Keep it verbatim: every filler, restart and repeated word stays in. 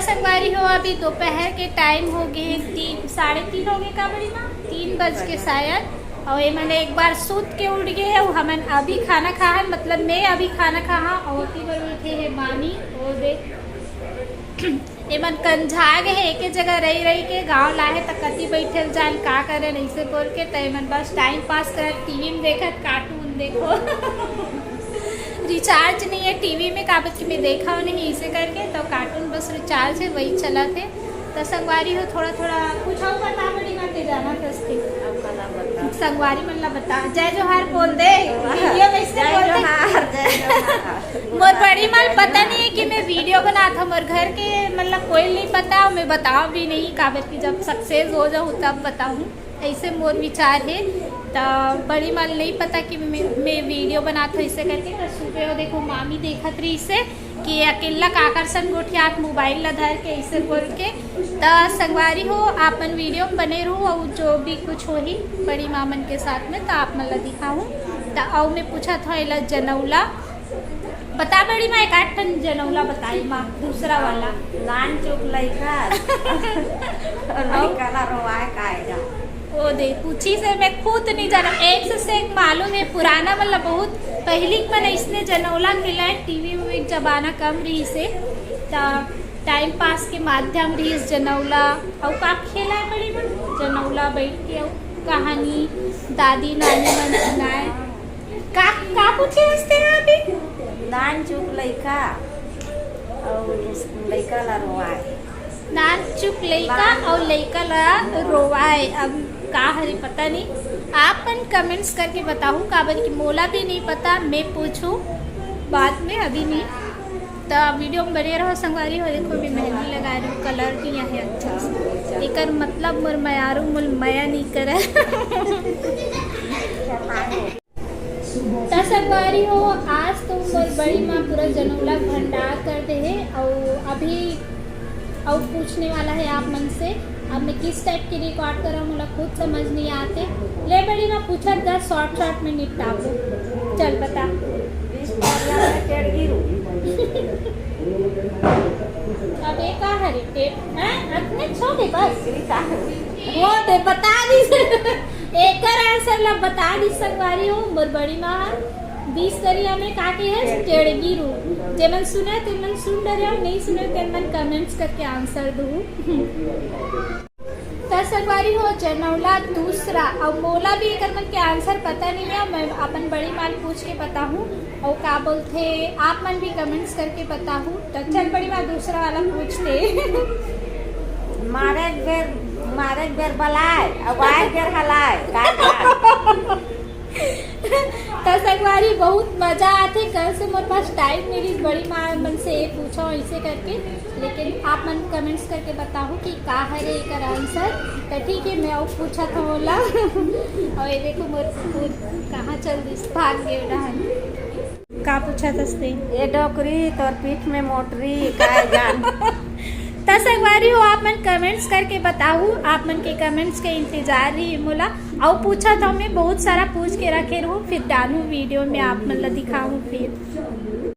संगवारी हो, अभी दोपहर के टाइम हो गए हैं तीन, साढ़े तीन हो गए का बड़ी माँ, तीन बज के शायद। और ये मैंने एक बार सूत के उठ गए हैं, वो हमन अभी खाना खा है, मतलब मैं अभी खाना खा हाँ, और ओती बर उठे है मामी। और देख ये मन कंझा गए है, एक जगह रही रही के गाँव लाहे त कति बैठल जान का करे ऐसे बोल के, त ये मन बस टाइम पास कर, टीवी में देखत, कार्टून देखो। रिचार्ज नहीं है टीवी में, काबर कि मैं देखा हूँ नहीं, इसे करके तो कार्टून बस रिचार्ज है, वही चला थे। तो संगवारी हो, थोड़ा थोड़ा कुछ और बता, बड़ी बात है, जाना था उसके। अब कला बता। संगवारी मन ला बता, जय जोहार बोल दे। वीडियो में इसने जय बोल दे। जोहार, जय जोहार। मोर बड़ी माल पता नहीं है कि मैं वीडियो बनात हूँ, मोर घर के मतलब कोई नहीं पता, मैं बताऊँ भी नहीं, काबर कि जब सक्सेस हो जाऊँ तब बताऊँ। ऐसे मोर विचार है। त बड़ी माल नहीं पता कि मैं, मैं वीडियो बनात हूँ इसे करके। त सुबह वो देखो मामी देखत रही इसे कि अकेला काकर संग गोठियात मोबाइल ला धर के ऐसे बोल के। त संगवारी हो, आपन वीडियो में बने रहू और जो भी कुछ होही बड़ी मामन के साथ में त आप मन ला दिखाहूँ। त अउ मैं पूछत हूँ एला जनौला बता बड़ी माँ, एक आध ठन जनौला बताई माँ, दूसरा वाला। नान चुक लइका। लइका ला रोवाए का आएगा। ओ दे, पूछी से मैं खुद नहीं जाना, एक से, से एक मालूम है, पुराना मतलब बहुत पहली के मन इसने जनौला खेला है, टीवी में एक जमाना कम रही से, त टाइम पास के माध्यम रही जनौला। और का खेला है बड़ी माँ? जनौला बैठ के और कहानी दादी नानी मन सुनाए। का, का पूछे हंसते हैं अभी? नान चुक लइका और लइका ला रोवाए। नान चुक लइका नान और लइका ला रोवाए। अब का हरे पता नहीं, आप मन कमेंट्स करके बताहू, काबर कि मोला भी नहीं पता, मैं पूछू बाद में, अभी नहीं। तो वीडियो में बने रहो संगवारी हो। देखो अभी मेहंदी लगा रही हूँ, कलर भी यहाँ है अच्छा से। एकर मतलब मोर मयारू मोल मया नहीं करे। त संगवारी हो, आज तो मोर बड़ी माँ पूरा जनौला भंडार कर दे है। और अभी और पूछने वाला है आप मन से, अब मैं किस टाइप की रिकॉर्ड कर रहा हूँ, मोला खुद समझ नहीं आते। ले बड़ी माँ पूछत जा, शॉर्ट शॉर्ट में निपटाबो। चल बता। अब ये का हरे टेप? हैं? अतने छोटे बस। वो दे बता दी। एकर आंसर ला बता दी संगवारी हो, मोर बड़ी माँ ह बीस करिया में का के है? टेड़गी रू। जेमन सुने तेमन सुन डरे और नहीं सुने तेमन कमेंट्स करके आंसर दू। त संगवारी हो, जनौला दूसरा, और मोला भी एकर मन के आंसर पता नहीं है, मैं अपन बड़ी माँ ल पूछ के बताहूँ। और का बोलथे, आप मन भी कमेंट्स करके बताहू। त चल बड़ी माँ, दूसरा वाला पूछते। मारे के बेर, मारे के बेर बलाए, अब आए के बेर हलाए, का, का? त संगवारी बहुत मजा आथे। कल से मोर पास टाइम मिलिस बड़ी माँ मन से ये पूछो ऐसे करके, लेकिन आप मन कमेंट्स करके बताहू कि का हरे एकर आंसर। त ठीक है, मैं अउ पूछत हूँ ओला। और ये देखो मोर कुकुर कहाँ चल दिस, भाग गए डहन। का पूछत हस ते? ए डोकरी, तोर पीठ में मोटरी, काय जान। त संगवारी हो, आप मन कमेंट्स करके बताहू, आप मन के कमेंट्स के इंतजार रही मोला। अउ पूछत हूँ मैं, बहुत सारा पूछ के रखे रहूँ, फिर डालूँ वीडियो में आप मन ला दिखाहूँ फिर।